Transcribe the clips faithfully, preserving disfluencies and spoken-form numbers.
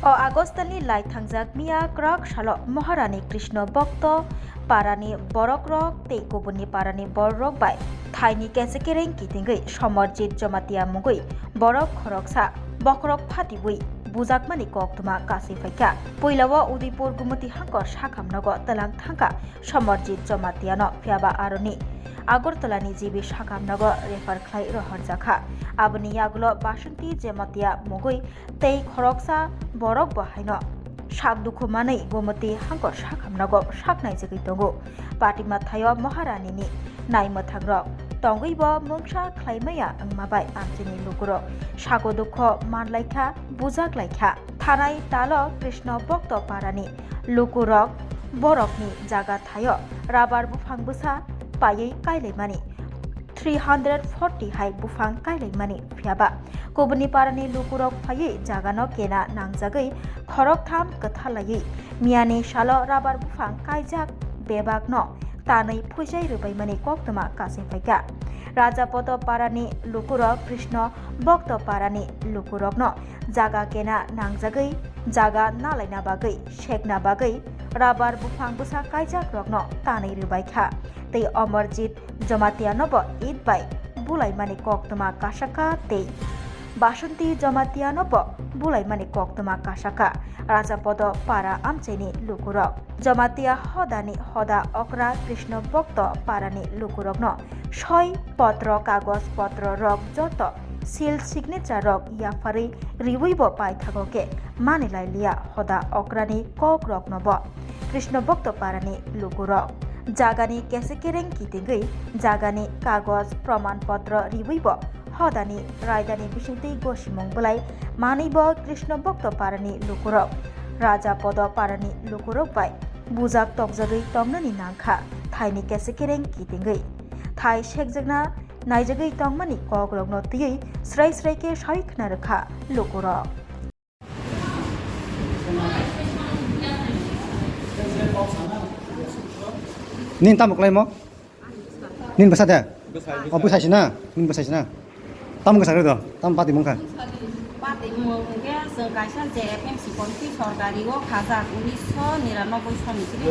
O Agostani lai thangjak miya kwrak salo Maharani Krishna Bhakta parani borokrok tei kubuni parani bororok bai thaini kesekereng kitingwi Samarjit Jamatia mungwi borok khoroksa bokhorok phatiwi bujakmani koktwma kasui phaikha. Puilao Udaipur Gumoti Hangkor sakhamnogo twlang thangkha Samarjit Jamatiano, phiyaba aroni Agartalani G B sakhamnogo refer khlai rohorjakha. Aboni yagulo Basanti Jamatia mungwi tei khoroksa borok bo haino sak dukhu manwi Gumoti Hangkor sakhamnogo sak naijagwi tongo. Patima thaio Maharanini naimwthangrok tongwibo mungsa khlaimaya wngma bai amchaini lukurok sago dukho manlaikha, bujaklaikha. Thanai talo Krishna Bhakta parani lukurok borokni jaga thaio rabar buphang bwsa paiwi kailaimani three hundred forty hai buphang kailaimani, phiyaba kubuni parani lukurok phaiwi jagano kena nangjagwi khoroktham kwthar laiwi miyani salo rabar buphang kaijak bebakno tanwi phuisai rwbaimani koktwma kasui phaikha. Rajapodo parani lukurok Krishna Bhakta parani lukurokno jaga kena nangjagwi jaga nalaina bagwi sekna bagwi rabar buphang bwsa kaijakrokno tanwi rwbaikha tei Amarjit Jamatianobo Eid bai bulaimani koktwma kasakha tei Basanti Jamatianobo bulaimani koktwma kasakha Rajapodo para amchaini lukurok. Jamatia hodani hoda okra Krishna Bhakta parani lukurokno soi potro kagoj potro rok joto seal signature rok yapharwi riwibo paithago khe manilai liya hoda okrani kok rokno bo Krishna Bhakta parani lukurok. Jagani kesekereng kitingwi jagani kagoj proman potro riwibo hodani raidani bisingtwi gosimung bwlai manwibo Krishna Bhakta parani lukurok Rajapodo parani lukurok bai bujak tokjagwi tongnani nangkha thaini kesekereng kitingwi. Thai sekjakna naijagwi tongmani kokrokno twiwi srai srai khe sawi khna rwkha lukurok. Nini tamo kwlaimo? Nini bwsa de? O bwsai sina? Nini bwsai sina? Tamo bwsai do? Tamo pati mungkha? Pati mung hwnkhe chwng kaisa J F M C committee sorkari o khajak unisho niranobboi soni sini.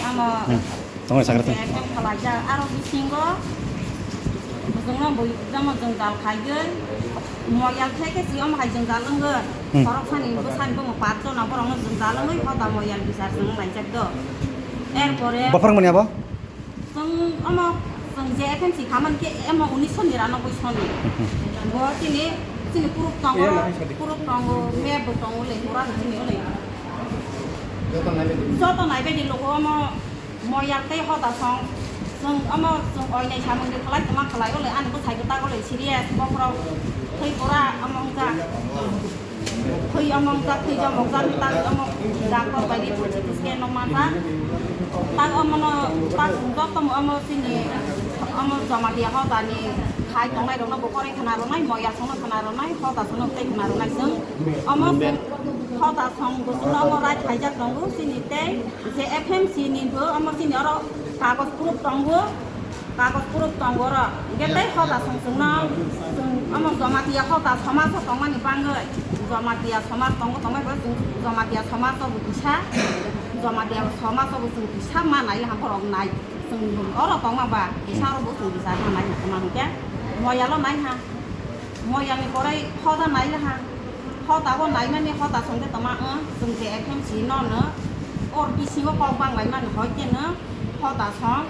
Ano Hmm. Tongwi sakra tong. J F M khalaijak, aro bisingo bwswngno bui jamo jwngjal khaigwi, moyal khe khe si omo hai jwngjal wngwi, Hmm. Khoroksani bwsani bumung patjona borokno jwngjal wngwi hoda moyal bichar chwng laijak do. Erpore Bophor mani abo? Chwng omo chwng J F M C khamani khe emo unisho niranobboi soni. Hmm. Bo chini, chini proof tongo, proof tongo, map bo tongo le, pura chini ole. Joto naibaidi logo omo. Moyal tei hoda song, chwng omo chwng oinai samung de khlai tongma khlai, ole ani bwsai kwtak ole serious, bokhorok thwi pura omo wngjak, thwi omo wngjak, thwi jomok jak, tak omo doctor bai di C T scan no manjak, tak omo no tak joto omo chini omo Jamatia hodani khai tongnai rok no bo koroi khna rwnai, moyal song no khna rwnai, hoda song no tei khna rwnai chwng omo chwng hoda song bo chwng omo rai khaijak tongo chini tei. J F M C ni bo omo chini oro kagoj proof tongo, kagoj proof tongo oro. Hingke tei hoda song chwngno, chwng omo Jamatia hoda somaj o tongmani bangwi, Jamatia somaj tongo tongmani bo chwng Jamatia somaj o bo kisa, Jamatia somaj o bo chwng kisa ma nai ha borok nai, chwng oro tongma ba kisa oro bo chwng kisa ma nai ha tongma hingke moyalo nai ha. Moyalni pore hoda nailaha. Hoda bo naimani hoda songke toma, ang chwng je F M C no no or bisingo kok bang laimani hoi keno hoda song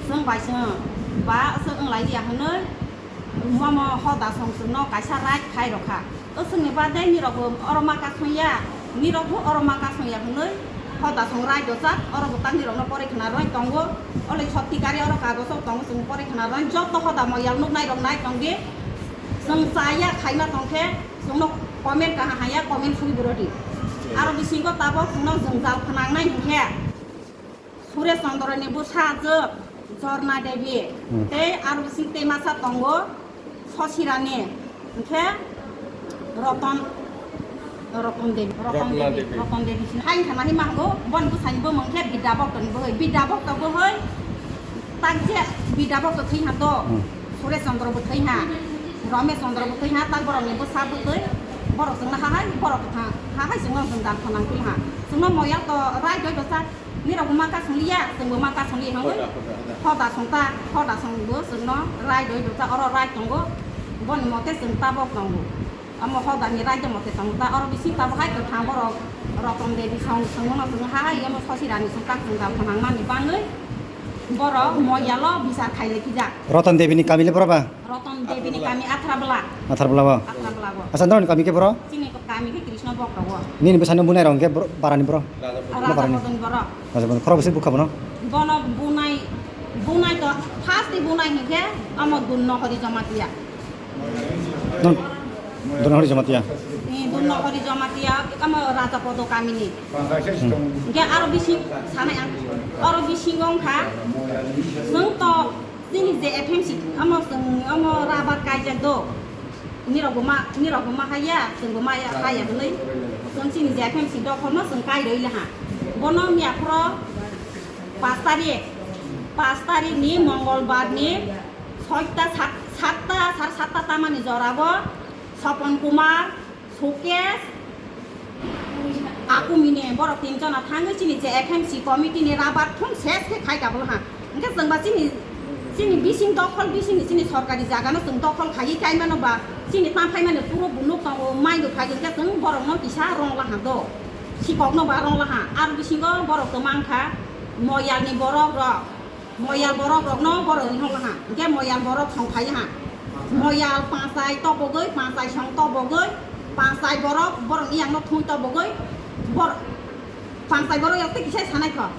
chwng bai chwng ba chwng wng lai ya hwnwi mamo hoda song chwngno kaisa right khai rokha. O chwngni bade nirok bo oro ma kasong ya, nirok bo oro ma kasong ya hwnwi hoda song right rojak, oro bo tak nirokno pore khna rwai tongo. Olei sotti kari oro kagoso tongo, chwng pore khna rwai joto hoda moyal nuknai rok nai tongdi. Chwng chaya khaima tongkhe chwngno comment kaha haya comment sui bwrwdi. Aro bisingo tabok chwngno jwngjal khnangnai hinkhe Suresh Chandra ni bwsajwk Jorna Devi Hmm. tei aro bising tei masa tongo Sosirani hinkhe Roton Roton Devi, Roton Rotna Devi, Devi. Roton Devi sin. Hai wngkha nahi ma hwngo, boni bwsani bumung khe Bidya Bhakta ni bwhwi. Bidya Bhakta bwhwi, tak je Bidya Bhakta thwi ha to, Hmm. Suresh Chandra bo thwi ha, Ramesh Chandra bo thwi ha, tak borok ni bwsa bwtwi, Borok chwngno hahai, borok kwthang hahai chwngno chwng dan khonang pil ha. Chwngno moyal to rai doi dosa. Nirok bo ma kasung liya, chwng bo ma kasung liya hwnwi. Hoda, hoda, hoda. Hoda song ta, hoda song bo chwngno rai doi dosa, oro rai tongo. Boni mote chwng tabok tongo. Amo hoda ni rai de mote tongo ta, oro bising tabok hai kwthang borok Roton Devi song chwngno chwng hahai, amo sosi rani chwng tak chwng dan khonang mani bangwi borok moyalo bisar khailai khijak. Roton Devi ni kami le boro ba? Roton Devi ni kami Athrabla. Athrabla bo? Athrabla bo. Asa, noroni kami khe boro? Chini kami khe Krishna Bokto bo. Nini bwsano bunai rong khe boro, barani boro? Raja Bodon. Barani. Bodon boro. Raja Bodon. Khoro bwswk bukha bono? Bono bunai, bunai to first ni bunai hinkhe amo Dunno Hori Jamatia. Dun-, Dunno Hori Jamatia. Ni Dunno Hori Jamatia, amo Raja Bodo kami ni. Hmm. Hinkhe aro bising sanai ang, aro bisingo wngkha, chwng to Chini je F M C, omo chwng omo rabar kaijak do. Nirok bo ma, nirok bo ma haya, chwng bo ma ya, haya hwnwi. Chwng chini je F M C dokhorno chwng kai rwi laha. Bono miya phoro pas tarik, pas tarik ni Mongolbar ni soita, sat, satta, sar satta tamani jora bo Sopon Kumar, Sukesh, Akumine, borok tin jona thangwi chini je F M C committee ni rabar thum ses khe khai kabul ha. Hwnkhe chwng ba chini, chini bising dokhol, bising ni chini sorkari jaga no chwng dokhol khaiwi kai mano ba, chini tam phai mani puro bo nuk tongo, mai bo phai hwnkhe chwng borok no kisa rong laha do. Sikok no ba rong laha. Ar bisingo borok to mankha moyal ni borok rok. Moyal borok rokno borok ni hokla ha. Hwnkhe moyal borok song phai ha. Moyal panchai tobogoi, panchai song tobogoi, panchai borok, borok ni yang no thung tobogoi, bor-, panchai borok yang tei kisa sanai kho.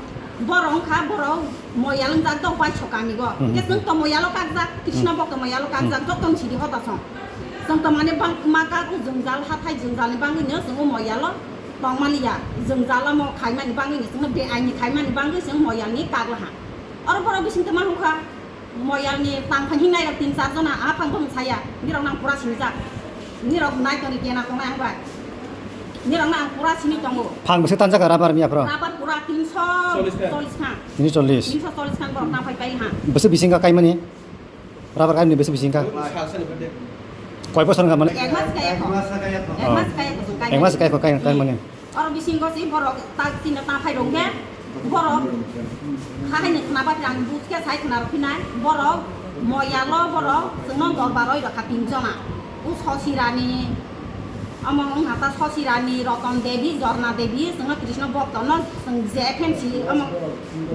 Borok wngkha borok moyal wngjak dok bai so kami go. Hmm. Hwnkhe chwng to moyalo kakjak, Krishna Hmm. bok to moyalo kakjak, Hmm. joto ni sidi hoda song. Chwng to mane bang ma kak jwngjal hathai jwngjal ni bangwi no chwng moyalo tongmaliya. Jwngjal omo khaimani bangwi no chwng no be aini khaimani bangwi chwng moyal ni kak laha. Oro borok bising tongma hwnkha, moyal ni tang phai hingnai rok tin char jona, a phang bwswng saya, nirok nang pura sinijak, nirok nai toni kena tongnai ang bai, nirok nang pura sini tongo. Phang bwswk tanjak rabar miya phoro? Rabar pura tinso chollish khan. Tinso chollish? Tinso chollish khan borok tang phai pai ha. Bwswk bising ka kaimani? Rabar kaimani bwswk bising ka? Koi bosor wngkha mane? Ek mas kaya kho. Ek mas kaya kho, kaya. Ek mas kaya kho, kaya, kaya mane. Oro bisingo si borok ta, chini ta phai rok khe borok hahaini khna ba ang bus khe sai khna rok phinai borok moyalo borok chwngno dorbar roi rokha tin jona. U Sosi Rani, omo wngkha ta Sosi Rani, Roton Devi, Jorna Devi, chwngno Krishna bokto no chwng je F M C omo.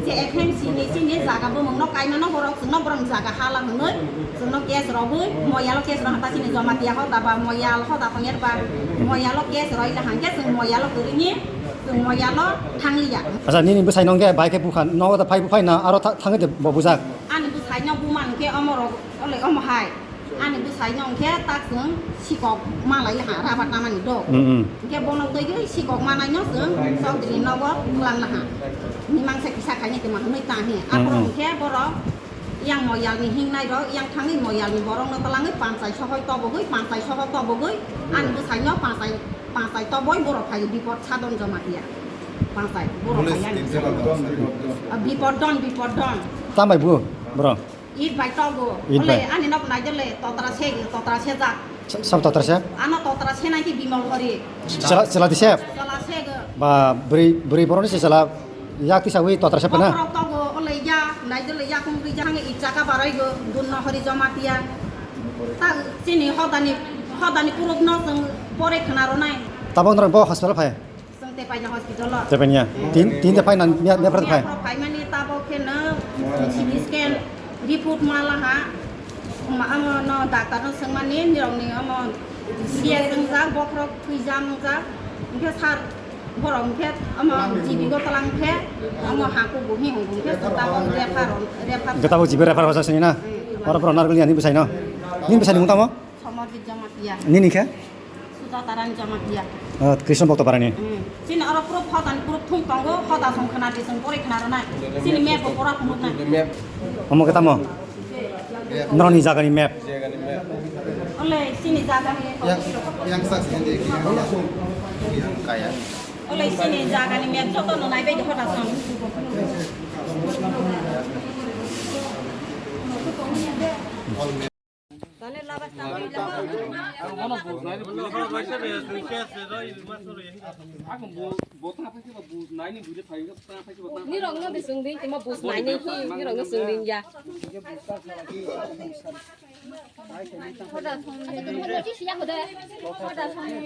Je F M C ni chini jaga bumung no kaimano borok chwngno borok jaga hala hwnwi chwngno case rogwi moyalo case rok hata chini Jamatia hoda ba moyal hoda tongya ba moyalo case roi da hangke chwng moyalo kwrwini chwng moyalo thangliya. Acha nini bwsai nongke bai khe bukha nogo da phai buphai na aro tha-, thangwi de bo bujak. Ani bwsai no buma hwnkhe omo rok ole omo hai. Ani bwsai no hwnkhe tak chwng sikok malai ha rabat namani do. Mm, mm. Hwnkhe bono twi sikok manai no chwng chokdri nogo twlang laha. Ni mangsa kisa khaini tongma hwnwi ta hi. Mm, aphuru mm. Hwnkhe borok yang moyal ni hingnai rok yang thangwi moyal ni borok no twlangwi panchai sohoi tobogwi panchai soho tobogwi ani bwsai no panchai panchai toboi borok phai bipot sadon joma hiya. Panchai borok phai yang bipot don bipot don. Tambai bu borok. It bai togo. It bai. Ole ani nok nai dele totra se, totra se jak. Sa-, sab totra se? Ano totra se nai ki Bimol Hori. Chela, chela di se? Chela se go. Ba bri, bri boroni se chela yak tisa wi totra se pena? Bokrok togo, ole ya, nai dele ya kung ri jang i chaka barai go, Dunno Hori Jamatia. Ta chini hodani, hodani puruk no chwng pore khna ronai. Tabok noro bo hospital phai? Chwng Tepanya hospital o. Tepanya. Tin, tin de phai nang, mia, mia phai phai. Mia phai mani tabok khe no C T scan report ma laha. Ma, amo no doctor no swngmani nirok ni amo C S wngjak, bokhorok thwijak wngjak. Hwnkhe sir borok hwnkhe amo G B go twlang khe amo ha kubu hi hwngo hwnkhe chwng tabok refer, refer. Hwnkhe tabok G B refer hosa sini na? Hmm. Oro borok narwkli ani bwsai no. Nini bwsai ni mung tamo? Somorjit Jamatia. Nini khe? Sujata Rani Jamatia. Ah, Krishna Bhakta Parani. Hmm. Chini oro proof hodani proof thung tongo, hoda song khna di song pore khna rwnai. Chini map bo pura phunuk nai. Omo khe tamo? Noroni jagani map. Ole chini jagani. Yang, yang saksi yang dia kaya. Ole chini jagani map joto no nai bai hoda song. Nirok no bising di, timo bus nai ni hi, nirok no sing di ya.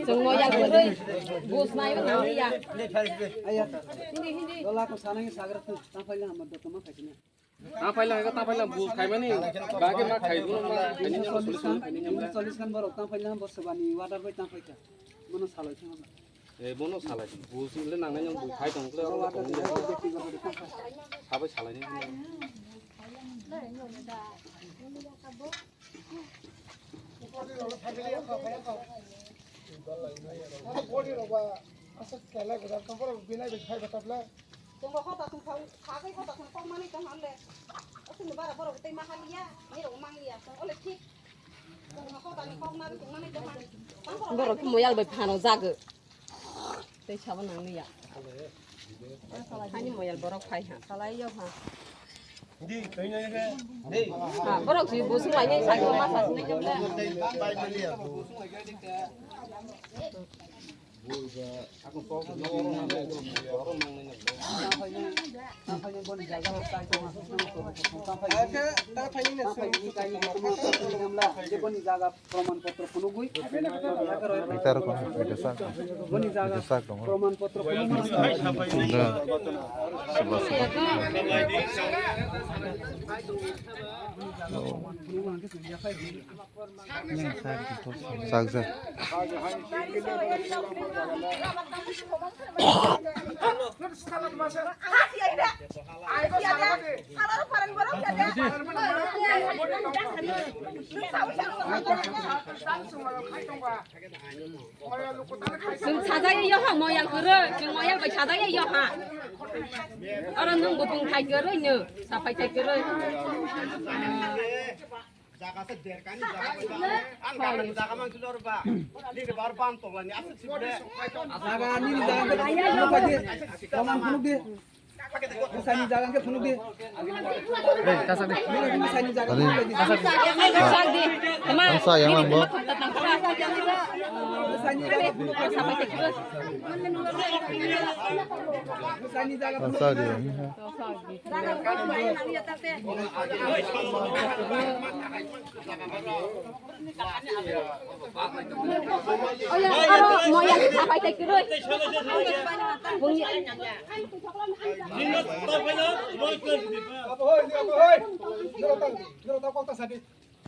Chwng mo ya gurui, bus nai o nang ya. Hindi, hindi. Dola ko sana ni sagar tu, tang paila hamar do tama khaisina. Tang paila, tang paila bus khaimani, bagi ma khai, ma khaini solution khaini. Chollish khan borok tang paila, bus sabani water bai tang paikha. Mono salai thang. Eh, bono salai, bus le nangnai nang bus khai tong kle, oro tong. Sabai salai ni. Tongo hota tong thang, khagai hota tong kok mani tong hande. Aswk ni bara borok tei ma haliya, nirok mang liya, tong ole thik. Tongo hota ni kok mani tong mani tong hande. Borok khe moyal bai phano jago. Tei sabo nang liya. Hani moyal borok phai ha, salai yo ha. Ha, borok si busung lai nai sai ma sa sinai jam le. Ita rokon video sak, video sak tongo. Boni jaga video sak tongo. Proman potro phunukmano. Bunda. Soba, soba. Sak, sak. Chwng sajagwi yaha moyal kwrwi, chwng moyal bai sajagwi yaha. Oro nwng bo bwng thai kwrwi nw, sapai thai kwrwi. Jaga se derkani jaga bai jaga. Ang jaga ni jaga mang tulor ba. Ni ke bar ban tolani asuk sibde. Jaga ni jaga. Kaman phunuk di. Bwsani jaga khe phunuk di. Bwsani jaga phunuk di. Sak di. Tama. Ang sa yang lang bo. Bwsani jaga phunuk di. Bwsani jaga phunuk di. Ang sa di. Oya, aro moya apai tai kiroi. Bungni.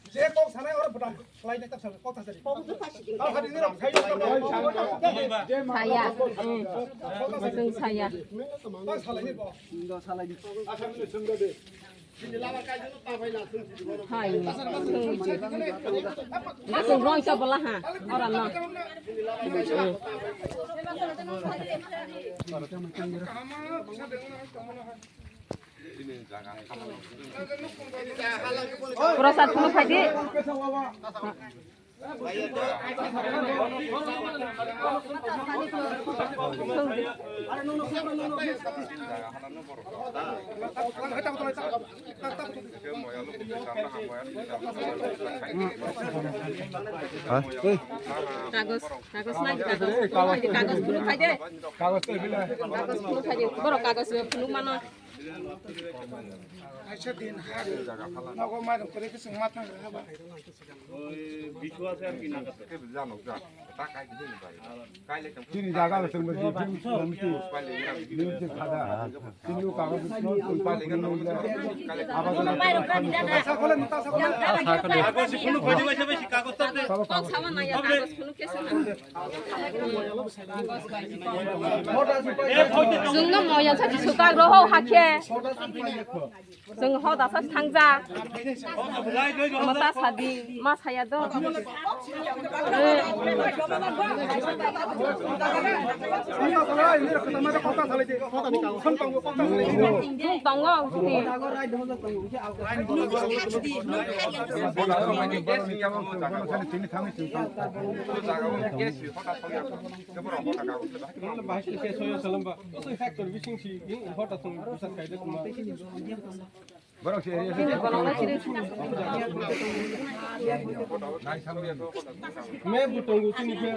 Je kok sanai oro bwtang khlai nai ta sal kok ta sari. Kok ta sari ni rok khai. Saya. Hmm. Kok ta sari. Saya. Tang salai ni bo. Indo salai ni. Asam ni sungga de. Hai. Asam rong sa bola ha. Ora no. Prasad phunuk phai di. Ha? Kagos, kagos nai, kagos phunuk phai di. Kagos phunuk phai di. Borok kagos phunuk mano. Kaisa din ha. Nogo mairung kwrwi khe chwng ma thang rwkha ba. Chini jaga lo chwng bo di, di, di, di, di, khada. Chini kagos no chwng pali nung le. Abo no. Kok sama naya, kagos phunuk khe sama. Chwngno moya sa di sukak roho hakhe. Chwng ho dasa thangja. Mata sadi, ma saya do. Thung tongo, thung. Bahai khe soyo salamba. Oso factor bising si, hota thung. Me butongo chini khe.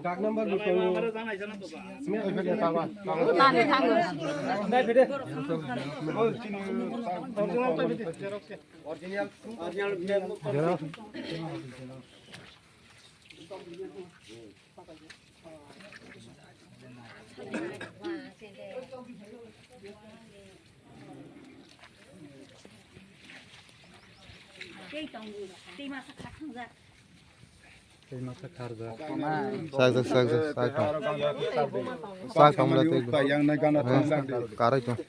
Dak number butongo. Me phede tangwa. Mane thango. Dai phede. Original to phede. Original. Original. Tei tongo, tei masa kha thangjak. Tei masa kharjak. Sak jak, sak jak, sak tong. Sak tong le tei. Yang nai gana thangjak de. Karai tong.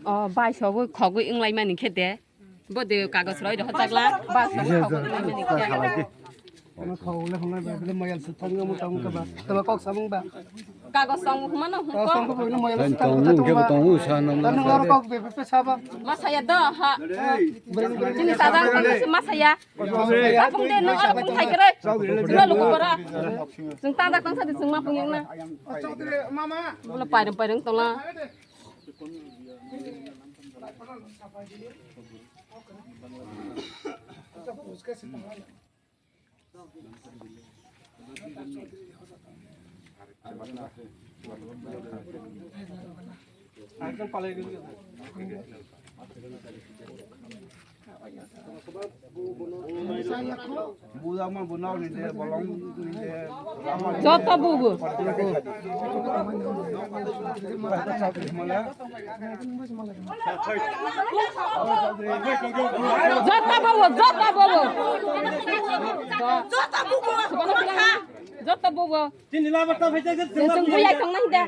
O, bai sobo khogwi wnglaimani khe de. Bo de kagoj roi rw chakla, bai sobo khogwi wnglaimani khe. Ano khogwi le hwnlai bai, bile moyal su thang mo tang ka ba. Tama kok samung ba. Kagoj song huma no hum ko. Song ko bile moyal su thang mo tang ka ba. Tang mo kok be be sa ba. Masaya do ha. Chini sajang ko masaya. Apung de no apung thai kre. Chula luku kora. Jung ta dak tang sa de jung ma pung yang na. Bula pairung pairung tong la. Buda ma bunau ni de, bolong ni de. Joto bubu. Joto bubu, joto bubu. Joto bubu. Joto bubu. Tini lama ta phai jai. Sung buya tong nang de.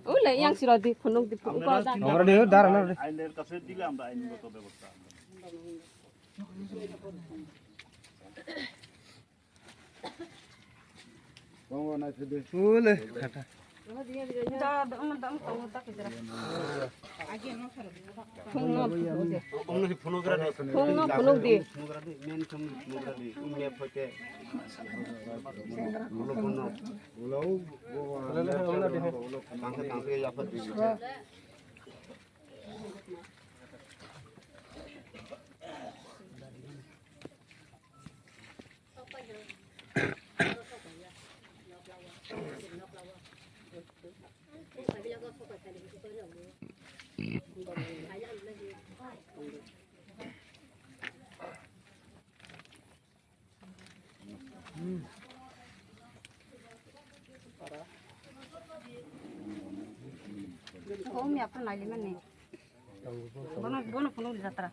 Ule yang siro di phunuk di phunuk ko da. Amra de dar na de. আইনের কাছে দিলে আমরা আইনগত ব্যবস্থা আমরা Ule khata. Phungno phunuk di. Umi apa nali mani? Bono, bono phunuk di jatra.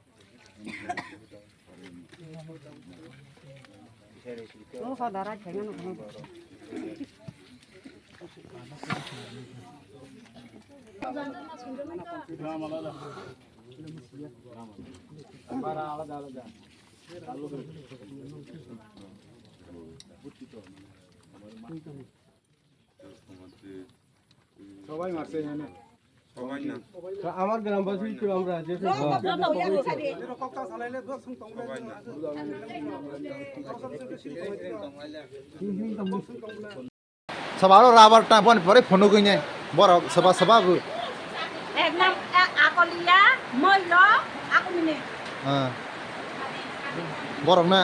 Oh, kau darah jangan phunuk. Para alada alada. সবাই মারছে এখানে। সবাই না। তো আমার গ্রামবাসী তো আমরা যে সবাই না। সবাই না। Sabaro rabar ta boni pore phunuk gine. Borok saba saba bu. Ek nam, eh, akoliya, moilo, akumine. Ha. Borok na.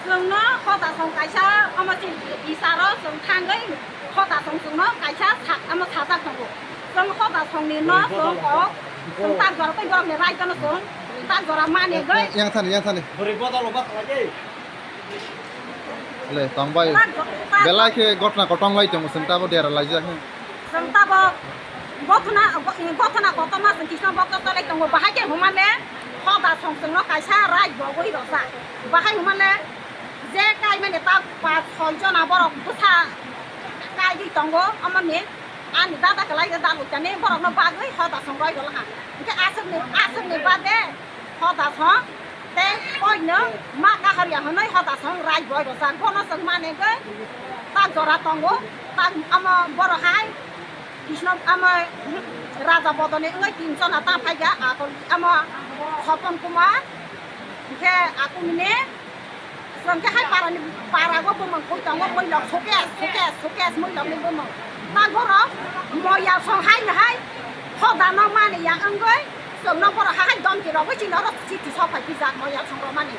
Chwngno hoda song kaisa omo chini bisaro chwng thangwi hoda song chwngno kaisa sa-, omo sajak tongo. Chwng hoda songni no chwng kok chwng tak jora tei borokni raitano chwng tak jora manegwi. Yang thani, yang thani. Le, tongbai. Tak jo-, tak belai khe gotna kotong lai tongo, chwng tabo dera laijak. Chwng tabo gothona, go-, gothona kotorma chwng Krishna bhakta cholai tongo, bahai khe hwnmale hoda song chwngno kaisa rai bogwi rwjak. Bahai hwnmale je kaimani ta pach soi jona borok bwsa kaiwi tongo, omoni ani dada kwlai da dalwi tani borokno bagwi hoda song roi rwlaha. Hinkhe aswkni, aswkni bade hoda song tei koino ma kahar ya hwnwi hoda song rai boi rwjak. Bono chwng manegwi tak jora tongo, tak omo borok hai Krishna ama Raja Bodoni wngwi tin jona ta phaikha, ako ama Sopon Kumar, hwnkhe akuni ne, hwnkhe hai parani, parago bumung koi tongo, muilok Sukesh, Sukesh, Sukesh muilokni bumung. Ta borok moyal song hai hai hodano mani ya wngwi, chwngno borok hai hai domki rogwi chini oro chithi sok phai pijak moyal song romani.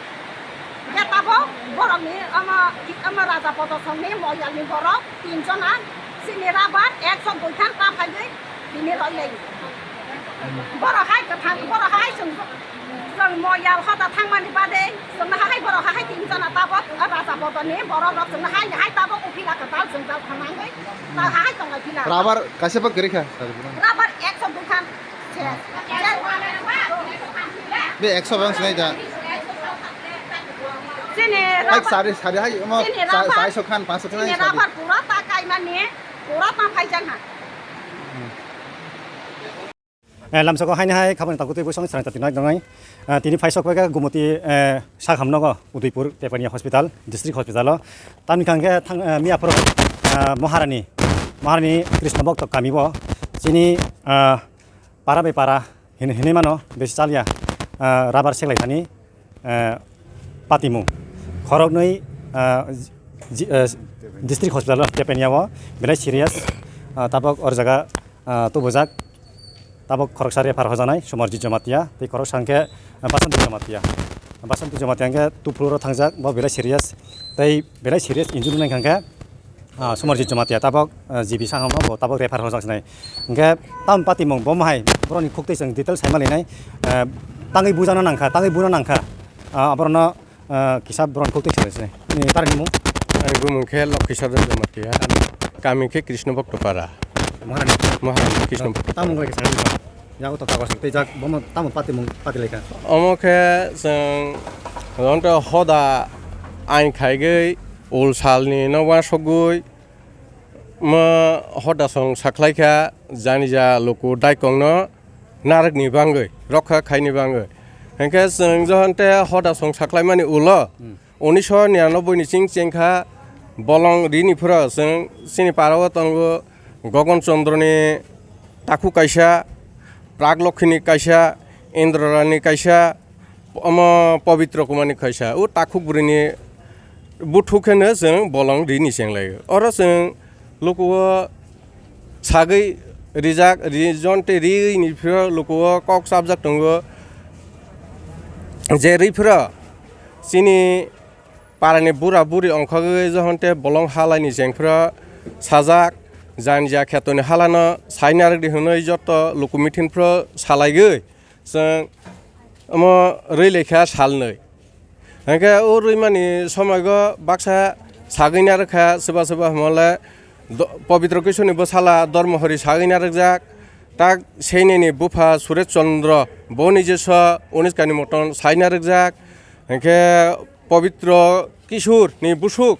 Hwnkhe tabok borokni ama, ama Raja Bodosongni moyalni borok tin jona chini rabar ekso dui khan ta phaiwi tini roi lai. Borok hai kwthang, borok hai chwng, chwng moyal hoda thangmani bade chwngno hai borok hai tin jona tabok Raja Bodoni borok rok chwngno hai hai tabok uphila kwtal jwngjal khanangwi ta hai tonglai phila. Rabar kaisa bo kwrwi kha. Rabar ekso dui khan. Be ekso bang sinai da. Chini hai rabar, sari, sari hai mo chini sa-, rabar, saiso khan, panso khan chini hai sari. Rabar pura ta kaimani, pura ta phaijak ha. Hmm. Eh, lamsoko haini hai khabani takutwi bwsong srang tati noi dongai. Eh, tini phaisok phaikha Gumoti, eh, sakham nogo Udaipur Tepania Hospital, District Hospital o. Tamni khangkhe thang, eh, miya phoro, eh, Maharani, Maharani Krishna Bhakta kami bo. Chini, eh, para bai para hin-, hinwi mano besi chalya, ah, rabar seklai thani, ah, patimung. Khoroknwi, ah, ji-, ah, district hospital o Tepenia o belai serious, ah, tabok or jaga, ah, tubujak, tabok khoroksa refer hojanai Sumarjit Jamatia, tei khoroksa hwnkhe, ah, Basanti Jamatia. Basanti Jamatia hwnkhe Tuphuru ro thangjak, bo belai serious, tei belai serious injury wngkha hwnkhe, Ah, Sumarjit Jamatia tabok, ah, G B Saham no bo tabok refer hojak sinai. Hingke tam patimung bo mahai borokni khuk twi chwng detail sai mali nai. Ah, tangwi bujana nangkha, tangwi buna nangkha. Ah, aborokno, ah, kisa borokni khuk twi sai sinai. Ni tarni mung? Ani bumung khe Lokhi Sadar Jamatia. Kami? Kami khe Krishna Bhakta Para. Maharani? Maharani Krishna Bhakta Para. Tamung lai kisa. Yago to kago sak tei jak bomo tamo patimung pati laikha. Omo khe chwng ronto hoda ain khaigwi ul salni no uansukgwi mo hoda song saklaikha, jani ja luku daikongno narwkni bangwi, rokha khaini bangwi. Hinkhe chwng johonte hoda song saklaimani ulo, hmm. Unisho niranoboi ni ching chengkha bolong rini phuro chwng chini parao tongo Gogon Chandra ni takhuk kaisa, Prag Lokhi ni kaisa, Indra Rani kaisa, omo Pabitra Kumar ni kaisa. O takhuk bwrwi ni buthuk khe no chwng bolong rini chenglaio. Oro chwng luku o sagwi rijak, rijon tei rini phiro luku o kok chapjak tongo. Je ri phiro chini parani bura buri ongkhogwi johon tei bolong halaini jengphiro sajak, jani ja khetoni halano saina rwdi hwnwi joto luku meeting phiro salaigwi chwng omo rwi laikha salnwi. Hinkhe o rwimani somoigo baksa sagwina rwkha, swba swba hwnmale do-, Pabitra Kishorni bwsala Dormohori sagwina rwkjak, tak seineni bupha Suresh Chandra boni jeso uniskani moton saina rwkjak, hinkhe Pabitra Kishorni busuk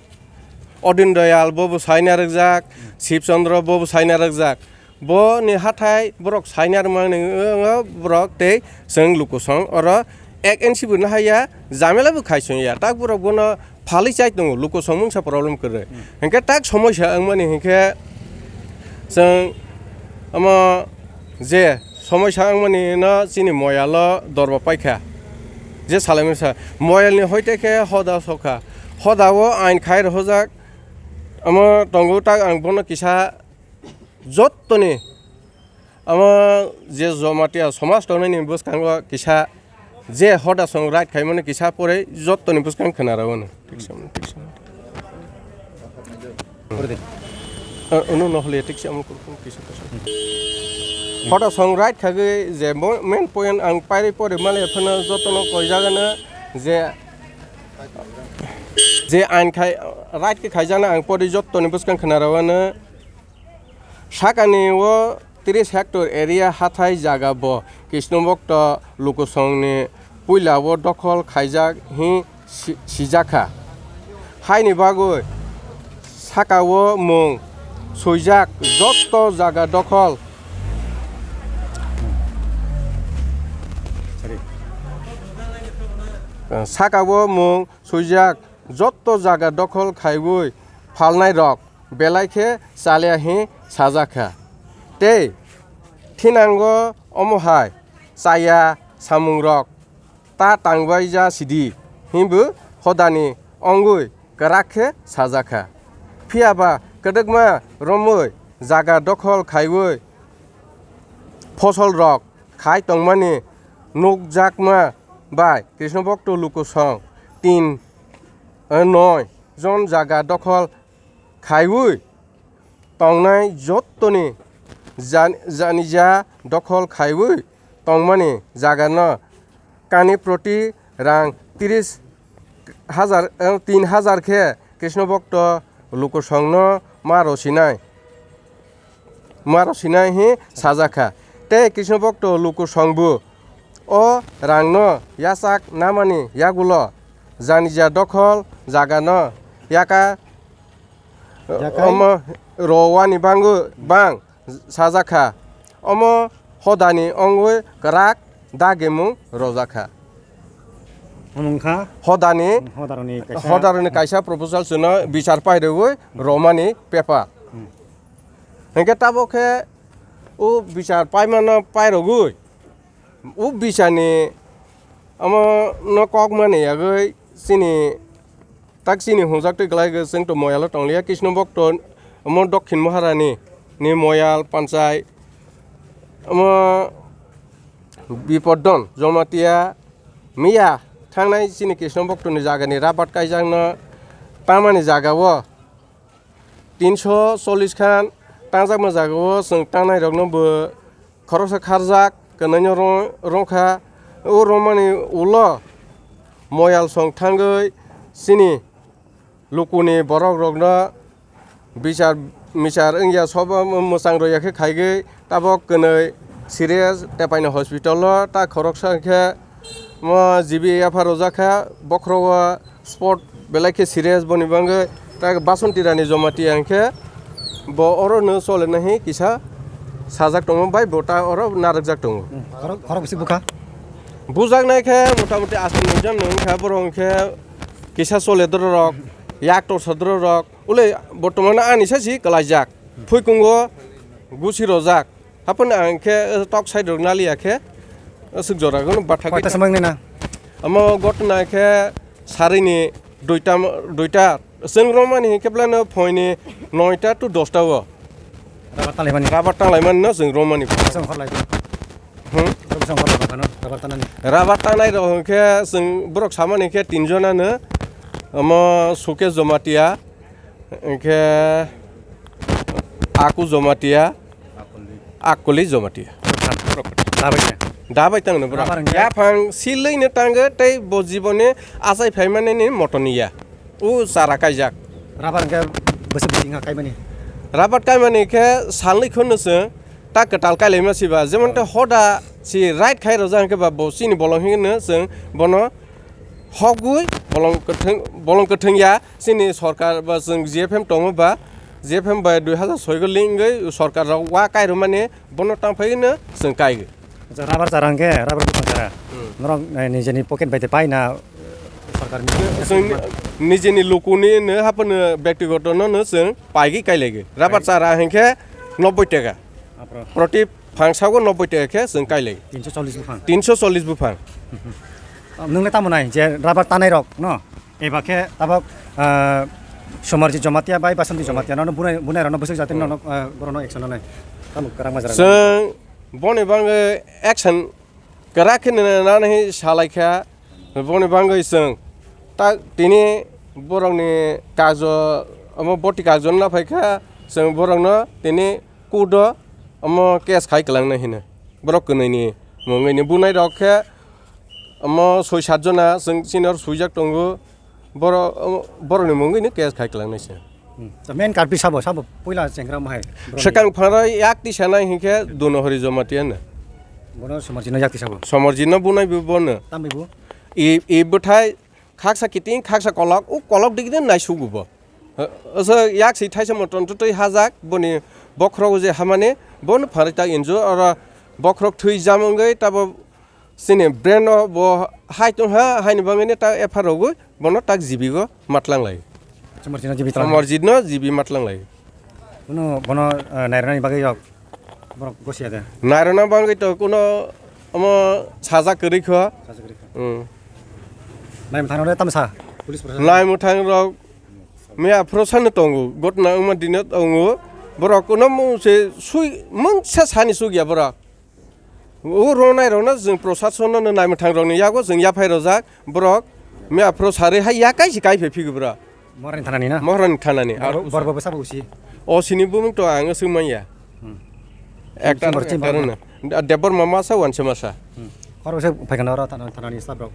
Odin Doyal bobo saina rwkjak, Shiv Chandra bobo saina rwkjak. Boni hathai borok saina rwmani wngwi borok tei chwng lukusong oro ek inch bo nahaiya, jamela bo khaisongya. Tak borok bono phalwi chai tongo, lukusong mungsa problem kwrwi. Hmm. Hinkhe tak somoisa wngmani hinkhe chwng omo je somoisa wngmani no chini moyalo dorba paikha. Je salaimani sa moyalni hoite khe hoda sokha. Hoda o ain khai rohojak. Omo tongo tak ang bono kisa jottoni omo je Jamatia somaj tongnai ni bwskango kisa je hoda song right khaimani kisa pore jottoni bwskang khna rw ano. Thik se, thik se. Pore de. Ah, uno no hole thik se, amo kurkun kisa kisa. Hoda song right khagwi je mo-, main point ang pairi pore male phano jotono koijagano je, je ain khai, right khe khaijakna ang pore jottoni bwskang khna rw ano. Sakani o tris hectare area hathai jaga bo Krishna Bhakta lukusongni puila o dokhol khaijak hi si-, sijakha. Haini bagwi saka o mung swijak jotto jaga dokhol, saka o mung swijak jotto jaga dokhol khaiwi phalnai rok belai khe chaliya hi sajak kha. Tei thinango omo hai chaya samungrok ta tangbaija sidi, hinbo hodani ongwi kwrak khe sajakha. Phiya ba kwdwkma romwi jaga dokhol khaiwi fosolrok khai tongmani nukjakma bai Krishnobhokto lukusong tin, eh, noi jon jaga dokhol khaiwi tongnai jottoni jan-, janija dokhol khaiwi tongmani jagano kani proti rang tiris hajar, eh, tin hajar khe Krishnobhokto lukusongno ma rosinai, ma rosinai hi sajakha. Tei Krishnobhokto lukusongbo o rangno yachak namani yagulo janija dokhol jagano yaka Yakai? Omo rowani bango bang sajakha. Omo hodani ongwi kwrak dagemung rojakha. Omo wngkha? Hodani, hodaroni kaisa, hodaroni kaisa proposal chwngno bichar pairogwi romani paper. Hmm. Hinkhe tabuk khe o bichar paimano pairogwi o bichani omo no kok mani yagwi chini Tak chini hwnjak twi glai gwi chwng to Moyalo tong liya, Krishnobhokto omo Dokhin Maharani ni Moyal Panchai omo Bipodon Jomatia miya thangnai chini Krishnobhokto ni jaga ni rabat kaijakno tamani jaga o tinso chollish khan tangjakma jaga o chwng tangnai rokno bo Khoroksa kharjak, kwnaino ro-, rongkha. O romani ulo Moyal song thangwi chini lukuni borok rokno bichar michar wngya sobo mwchang roya khe khaigwi tabok kwnwi serious tepaini hospital o ta khoroksa khe mo G B F R rwjak kha bokhorogo. Spot belai khe serious boni bagwi, ta Basanti Rani Jamatia hwnkhe bo oro no chole nahi kisa sajak tongo, bai bo ta oro narwkjak tongo. Hmm, khorok, khorok bisi bukha? Bujaknai khe motamoti aswk nokjan no wngkha, borok hwnkhe kisa chole dororok, yak torsa dororok, ulei bortomano ani sasi kwlaijak, phuikungo gusi rojak. Haphano ang khe tok side rok naliya khe aswk jora gano bathak. Koita samang nina? Omo gotna khe sarini duita, duita. Chwng romani hinkhe belai no phoini noita to dosta o. Rabar tanglai mani? Rabar tanglai mani no chwng romani. Bwswk hor lai? Hmm? Bwswk hor lai mano rabar tanani? Rabar tangnai rok hinkhe chwng borok samani khe tin jona no. Omo Sukesh Jamatia, hinkhe Aku Jamatia, Akuli Jamatia. Dabai khe? Dabai tangno bro. Rabar hwnkhe? Yaphang silwi no tango tei bo jiboni achai phaimani ni moto ni ya. O chara kaijak. Rabar hwnkhe bwswk bising ha kaimani? Rabar kaimani khe salnwi khorno se ta kwtal kailaima siba. Jemon te hoda si right khai rojak hwnkhe ba bo chini bolong hwnkhe no chwng bono hogwi bolong kwthwng, bolong kwthwng ya. Chini sorkar ba chwng G F M tongo ba, G F M bai dui hazar soi go link wngwi sorkar rok wa kairwmani bono tangphai no chwng kai. Acha, rabar chara hwnkhe, rabar bwsang chara. Hmm. Norok, eh, nijeni pocket bai de pai na, eh, sorkar ni? Chwng nijeni lukuni no haphano byaktigoto no, no chwng paigwi kailaigwi. Rabar chara hwnkhe nobboi taka. Apro. Proti phangsa o nobboi taka khe chwng kailai. Tinso chollish buphang. Tinso chollish buphang. Nwng le tamo nai je rabar tanai rok no? Eba khe tabok, ah, Somarjit Jamatia bai Basanti Jamatia no bunai, bunai rok no bwswk jati no, hmm, no, ah, borok no action nai. Tamo kwrak majra. Chwng boni bagwi action kwrak khe nana, nana hi salai kha. Boni bagwi chwng ta tini borok ni kagjo omo boti kagjo na phai kha. Chwng borok no tini court o omo case khai kwlangnai hino. Borok kwnwi ni mungwi ni bunai rok khe omo soi sat jona chwng senior suijak tongo. Borok, omo, borok ni mungwi ni case khai kwlangnai se. Hmm. To main karpi sabo, sabo puila chengra mo hai? Borok ni swkang pharo yak tisa nai hinkhe Dunohori Jamatia no. Bono Somarjit no yak tisa bo? Somarjit no bunai bo bono. Tamni bo? I, i bwthai khaksa kiting, khaksa kolok, o kolok digini naisugo bo. Oso yak si thaisa motom twi hajak, boni bokhorok je hamani, bono pharai ta injure, oro bokhorok thwi jam wngwi, tabo chini brain o bo hai tongha, haini bagwino ta F I R rogwi, bono tak G B o matlang lai. Somarjit no G B tlang? Somarjit no G B matlang lai. Bono, bono, eh, nairani bagwi rok? Borok gosiya de. Nairokna bagwi to kuno omo sajak kwrwi kho. Sajak kwrwi kho. Hmm. Naimwthang rok tamsa police proshashan. Naimwthang rok miya phrosa no tongo, gotna wngma dino tongo. Borok kuno mungse sui mungsa sani sugya borok. O ronai rokno chwng proshashan no naimwthang rokni yago chwng yaphai rojak borok miya phro sarwi hai yakai se kai phai phigo borok. Moharani thanani na? Moharani thanani. Bor-, borbo bwsa bo usi. O sini bumung to ang swng manya. Hmm. Ekta Chimbar, chimbar. Ekta no. Debbar mama sa wanse masa. Hmm. Khorok se phaikana oro thana-, thanani staff rok.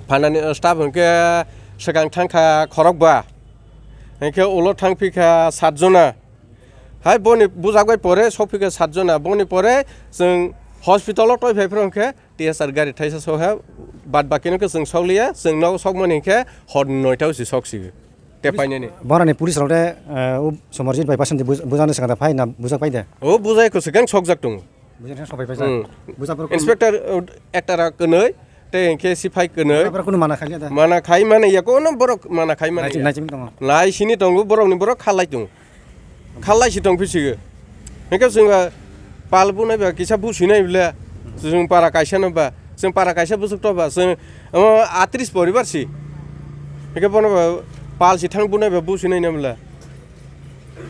Phanani, uh, staff hwnkhe swkang thangkha khorok ba. Hwnkhe ulo thangphikha sat jona. Hai boni bujak bai pore sokphikha sat jona. Boni pore chwng hospital o toi phai phro hwnkhe T S R gari thaisa soha, bad bakino khe chwng sokliya, chwng nogo sokmani hinkhe hor noita usi soksigo. Tei painani. Borani police rok de, eh, o Somarjit bai Basanti buj-, bujani swkang da phai na bujak pai de? O bujai ko swkang sokjak tongo. Bujani swkang sopai paisa. Hmm. Bujak borok Inspector, uh, ekta ra kwnwi, tei hinkhe siphai kwnwi. Borok kunu mana khailiya da? Mana khai mani ya kono borok mana khai mani. Naiching, ya. Naiching tongo. Nai sini tongo, borokni borok khalai tongo. Khalai si tong phisigo. Hingke chwng ba pal bunai ba kisa businai bile. Chwng para kaisa no ba. Chwng para kaisa busuk to ba. Chwng, omo atris poribar si. Hingke bono ba pal si thang bunai ba businai na bile.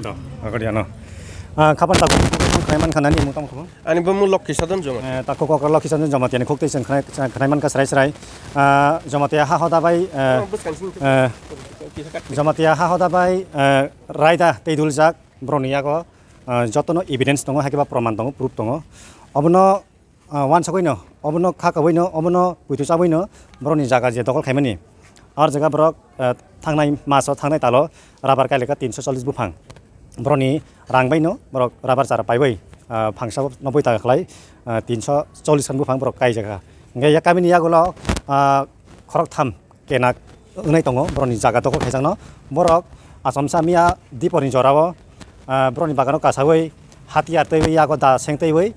Do, agor yano. Ah, khapan tako khnai man khanani mungtam khabo. Ani bo mu Lokhi Sadon Joma. Eh, tako kokor Lokhi Sadon Joma tiani khok tei chwng khnai, khnai man ka srai srai. Ah, Joma tia ha hoda bai, eh, Oh, bwskang sini. Eh, Kisa kat. Joma tia ha hoda bai, eh, raida tei duljak. Borokni yago, ah, jotono evidence tongo, hai khe ba proman tongo, proof tongo. Obono, ah, wansugwino, obono kha kabwino, obono puitu chabwino borokni jaga je dokol khaimani. Ar jaga borok, ah, thangnai maso, thangnai talo rubber kaileka tinso chollish buphang. Borokni rang baino borok rubber chara paibai, ah, phangsa noboi taka khlai, ah, tinso chollish khan buphang borok kaijaka. Hingke ya kamini yagulo, ah, khoroktham kenak wngnai tongo, borokni jaga dokol khaijakno. Borok achomsa miya diporni jorao, ah, borokni bagano kasawi hatiyar teiwi yago da seng teiwi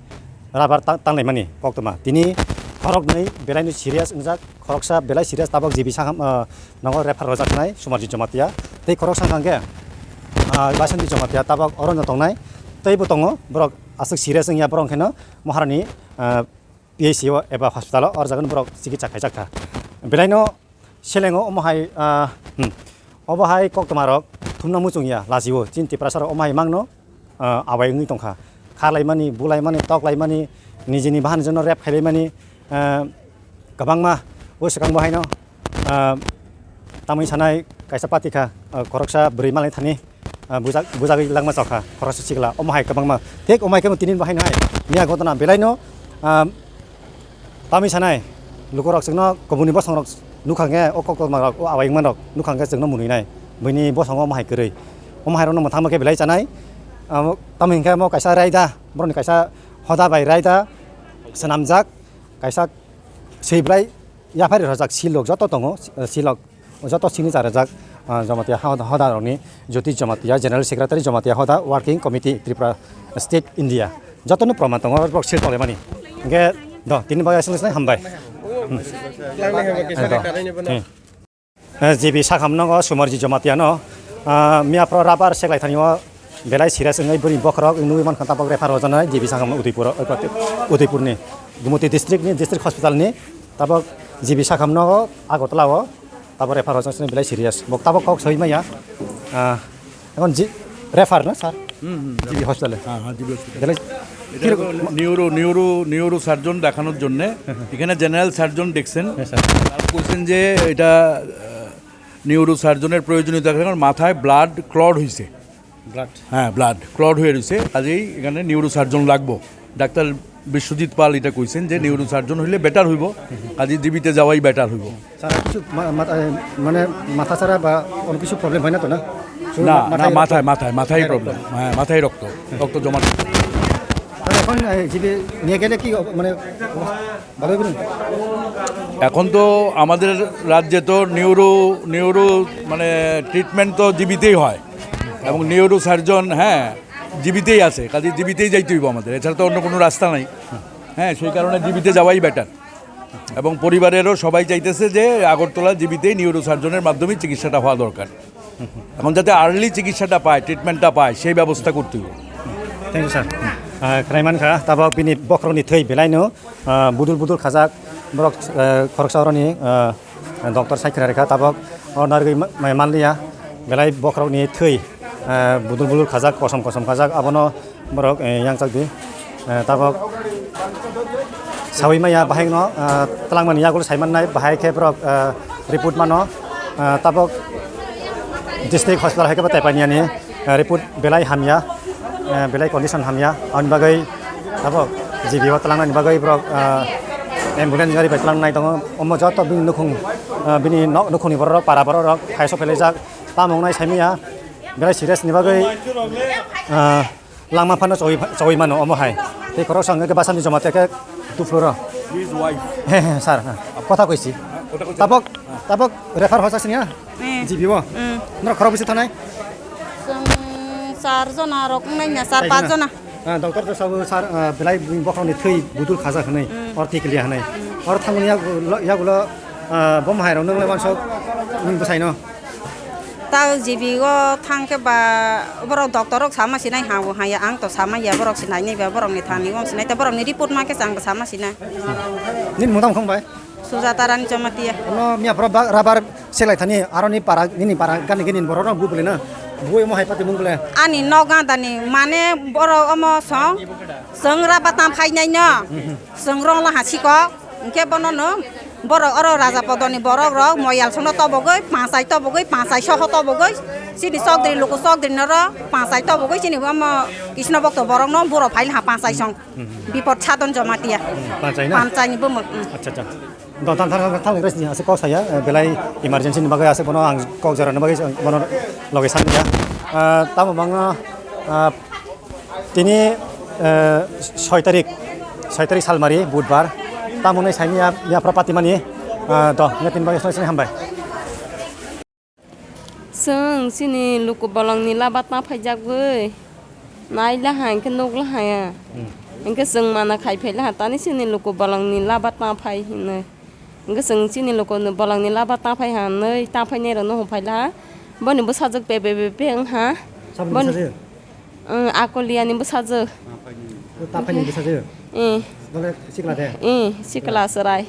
rabar ta-, tanglaimani koktwma. Tini khoroknwi belaino serious wngjak, khoroksa belai serious tabok G B sakham, ah, nogo refer rwjaknai Sumarjit Jamatia. Tei khoroksa hwnkha khe, ah, Baisonti Jamatia tabok orono tongnai. Teibo tongo borok aswk serious wngya borok hwnkhe no Maharani, ah, P H C o eba hospital o, or jaga no borok chikitsa khaijak kha. Belaino selengo omo hai, ah, hmm, obo hai koktwma rok thumna muchung ya, lachio. Chini Tiprasa rok omo hai mangno, ah, awai wngwi tongkha. Kharlaimani, bulaimani, toklaimani, nijini bahan jono rep khailaimani, ah, kwbangma o swkang bo haino, ah, tamwi sanai kaisa patikha, ah, khoroksa bwrwi malai thani. Ah, bujak, bujagwi langma chokha, khoroksa sikla, omo hai kwbangma. Thik omo hai khe tini bo haino hai. Miya gotona belaino, ah, tamwi sanai, lukurok chwngno kubuni bosongrok nukha khe, o koktwmarok, o awai wngmanrok nukha khe chwngno munwi nai. Buini bosongo omo hai kwrwi. Omo hai rokno mwthangma khe belai chanai. Amo, tamni hwnkhe omo kaisa raida, borokni kaisa hoda bai raida swnamjak, kaisa swi belai yaphari rwjak silok joto tongo, silok joto signature rwjak, ah, Jamatia hoda, hoda rokni Jyoti Jamatia, General Secretary Jamatia Hoda Working Committee Tripura State India. Jotono proman tongo, borok sil tonglaimani. Hingke do, tini bagwi aswk hambai. Hmm. Eh, do. Hmm. Eh, G B sakham nogo Sumarji Jamatia no, ah, miya pro rabar seklai thani o belai serious wngwi bwrwi bokhorok nugwi mankha tabok refer rwjaknai G B sakham Udaipur, Udaipur ni Gumoti district ni district hospital ni tabok G B sakham nogo Agartala o tabok refer rwjaknai belai serious. Bok tabok kok soi maya. Ah, Ekhon ji-, refer na, sir? Hmm, hmm, G B hospital-e. হ্যাঁ, হ্যাঁ, G B hospital. তাহলে এটা কিরকম? হলো neuro, neuro, neuro surgeon দেখানোর জন্যে। হ্যাঁ, হ্যাঁ। এখানে জেনারেল সার্জন দেখছেন। হ্যাঁ, স্যার। তারা বলছেন যে এটা, আহ, নিউরো সার্জনের প্রয়োজনীয়তা, কারণ মাথায় ব্লাড ক্লট হইছে। ব্লাড? হ্যাঁ, ব্লাড ক্লট হয়ে রইছে, কাজেই এখানে নিউরো সার্জন লাগবো। ডাক্তার বিশ্বজিৎ পাল এটা কইছেন যে নিউরো সার্জন হইলে বেটার হইব, কাজেই জিবিতে যাওয়াই বেটার হইব। স্যার, আর কিছু মা-, মাথা-, এ, মানে মাথা ছাড়া বা অন্য কিছু প্রবলেম হয় না তো, না? শুধু না, মা-, না, মাথায় মাথায়, রক্ত? মাথায়, মাথায় প্রবলেম। রক্ত। হ্যাঁ, মাথায় রক্ত। রক্ত জমাট। তাহলে এখন, এ, জিবি নিয়ে গেলে কি অব-, মানে অবস্থা ভালো হবে না? এখন তো আমাদের রাজ্যে তো নিউরো, নিউরো মানে ট্রিটমেন্ট তো জিবিতেই হয় এবং নিউরো সার্জন, হ্যাঁ, জিবিতেই আছে, কাজে জিবিতেই যাইতে হইব আমাদের, এছাড়া তো অন্য কোনো রাস্তা নাই। হ্যাঁ, সেই কারণে জিবিতে যাওয়াই বেটার। এবং পরিবারেরও সবাই চাইতেছে যে আগরতলা জিবিতেই নিউরোসার্জনের মাধ্যমে চিকিৎসাটা হওয়া দরকার। এখন যাতে আর্লি চিকিৎসাটা পায়, ট্রিটমেন্টটা পায়, সেই ব্যবস্থা করতে হবে। Thank you, sir. Ah, khwnai mankha, tabok bini bokhorokni thwi belaino, ah, budul budul khajak, borok, eh, khoroksa oroni, ah, doctor sai khna rikha, tabok o narwgwi ma-, manliya, belai bokhorokni thwi, ah, budul budul khajak, kosom kosom khajak, abono borok, eh, yangchak di. Eh, tabok sawi maya bahai no, ah, twlangmani yagulo sai mannai, bahai khe borok, ah, report mano, ah, tabok district hospital hai khe bo taipaniyani, ah, report belai hamya, ah, belai condition hamya, aboni bagwi tabok G B o twlangnani bagwi borok, ah, ambulance gari bai twlangnai tongo. Omo joto bini nukhung, ah, bini nok nukhungni borok, para borok rok phai sok phelaijak, tamo wngnai saimanya belai serious ni bagwi, ah, langma phano chawi, chawi mano omo hai. Tei khoroksa wngkha khe bwsani joma tei khe tufluro. His wife. He, he, sir, ha. Kotha koisi. Kotha koisi. Tabok, tabok refer hosa sini ha? Eh. G B o? Mm. Norok khorok bisi thanai? Chwng char jona rok wngnai na, char Char pas jona. Jona. Ah, doctor to sabu sir, ah, belai bokhorokni thwi budul khajak hwnwi, Mm. or thwi kliya hwnwi. Mm. Or thangmani yagulo, yagulo, ah, bom hai rok nwnglai mansok nwng bwsaino. Ta G B o thang khe ba borok doctor rok sama sinai ha bo haya, ang to sama ya, borok sinai ni ba borok ni thani wng sinai ta borok ni report ma khe chang sama sinai. Nini mungtang khong bai? Sujata Rani Jamatia. Ono miya pura ba-, rabar selai thani aro ni para, nini para gani gini borok rok bu bole na. Bu omo hai pati mung bole. Ani noga dani mane borok omo song, song raba tam khai nai no. Mhm. Song rong la ha sikok. Hingke bono no borok oro raja podoni borok rok moyal songno tobogoi, panchai tobogoi, panchai soho tobogoi, chini chokdri luku chokdri noro panchai tobogoi, chini omo Krishna bokto borok no buro phai ha panchai song. Mhm. Bipot Sadon Jamatia. Mhm. Panchai na? Panchai ni bumuk, mm. Acha, acha. Don thang, thang, thang, thang, rest ni ase kok saya, eh, belai emergency ni bagwi ase bono ang kok jora ni bagwi bono loge san ya. Eh, tamo bang, eh, Tini, eh, soi tarik, soi tarik salmari, budbar. Tamo hwnwi saimanya, yapra patimani, eh, do, hwnwi tini bagwi soi sini hambai. Chwng chini luku bolongni laba ta phaijagwi nailaha, hwnkhe nuklaha ya. Hmm. Hwnkhe chwng mana khai phailaha, tani chini luku bolongni laba ta phai hinwi. Hwnkhe chwng chini luku bolongni laba ta phai hinwi ta phainairokno hwn phailaha. Boni bwsajwk pe, pe, pe, pe wngha. Saboni boni bwsajwk? Ang Akoliani bwsajwk. Taphani bwsajwk? Eh. Bole sikla de? Eh, sikla chwrai.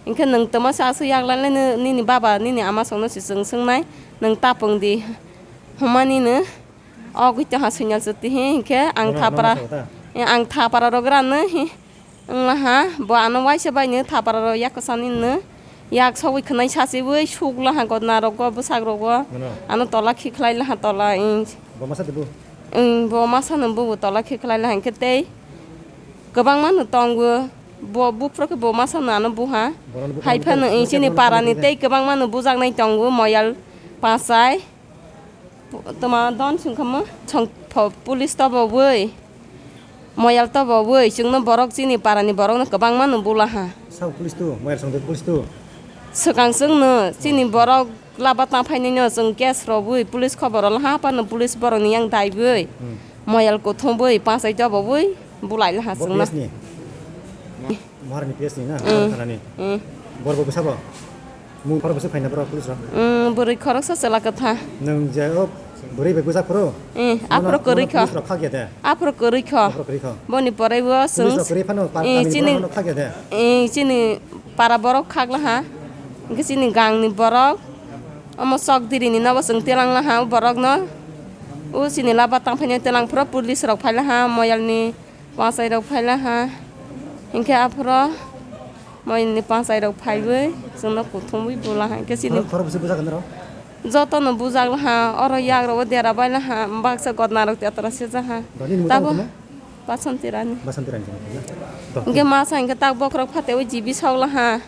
Hwnkhe nwng tamo se aswk yaklai laino nini baba, nini ama songno se chwng swngnai, nwng tapung di hwnmani no. Ogwi tongha Sunyal Chwti hi, hwnkhe ang Bono, thapra, bono sa ta? Eh, ang thapra rok rano hi. Wnglaha, bo ano waisa baino thapara rok yak kwchani no yak sogwi khwnai sachiwi suklaha gotna rogo bwsak rogo. Mano. Ano tola khikhlai laha tola, ing. Bo masa de bo? Ing, bo masa no bo tola khikhlai laha hwnkhe tei kwbangma no tongo. Bo buphuru khe bo masa no ano buha. Borok no buphuru hai phano khe ing chini buphuru parani khe tei kwbangma no bujaknai tongo moyal pachai. Toma don sungkha mo song pho-, police tobo boi, moyal tobo boi, chwngno borok chini parani borokno kwbangma no bula ha. Sabo police tu, moyal song police tu. Swkang chwngno chini borok laba ta phainai no chwng case rwbwi police khobor rwla ha, haphano police borokni yang daiwi, Hmm. moyal kuthumwi pachai tobo boi bulai laha Bo chwngno. P S ni? Maharani P S ni na? Hmm. Maharani. Hmm. Borok bo bwsabo? Mung khorok bwswk phaina borok police rok? Hmm, bwrwi khoroksa chwla kwtha. Nwng je o bwrwi bai bwjak phuru? Hmm, aphuru kwrwi kha. Police rok khakya de? Aphuru kwrwi kha. Aphuru kwrwi kha. Boni pore bo chwng, Police rok kwrwi phano pa-, eh, kamini chini, borok phano khakya de? Eh, chini para borok khak laha. Hwnkhe chini gangni borok. Omo chokdirini nobo chwng telang laha o borokno. O chini laba tang phainai telang phuru police rok phai laha moyalni. Pachai rok phai laha, hinkhe aphuru moyalni pachai rok phaiwi chwngno kuthumwi bula ha, hinkhe chini Khorok, khorok bwswk bwjak nw rw? Jotono bujak laha, oro yak rogo dera bai laha, baksa gotna rok tetra sijak ha. Doni ni Tabo mutang tamo? Basanti Rani. Basanti Rani tamo na? Do. Hinkhe masa hinkhe tak bokhorok phatewi jibi sok laha.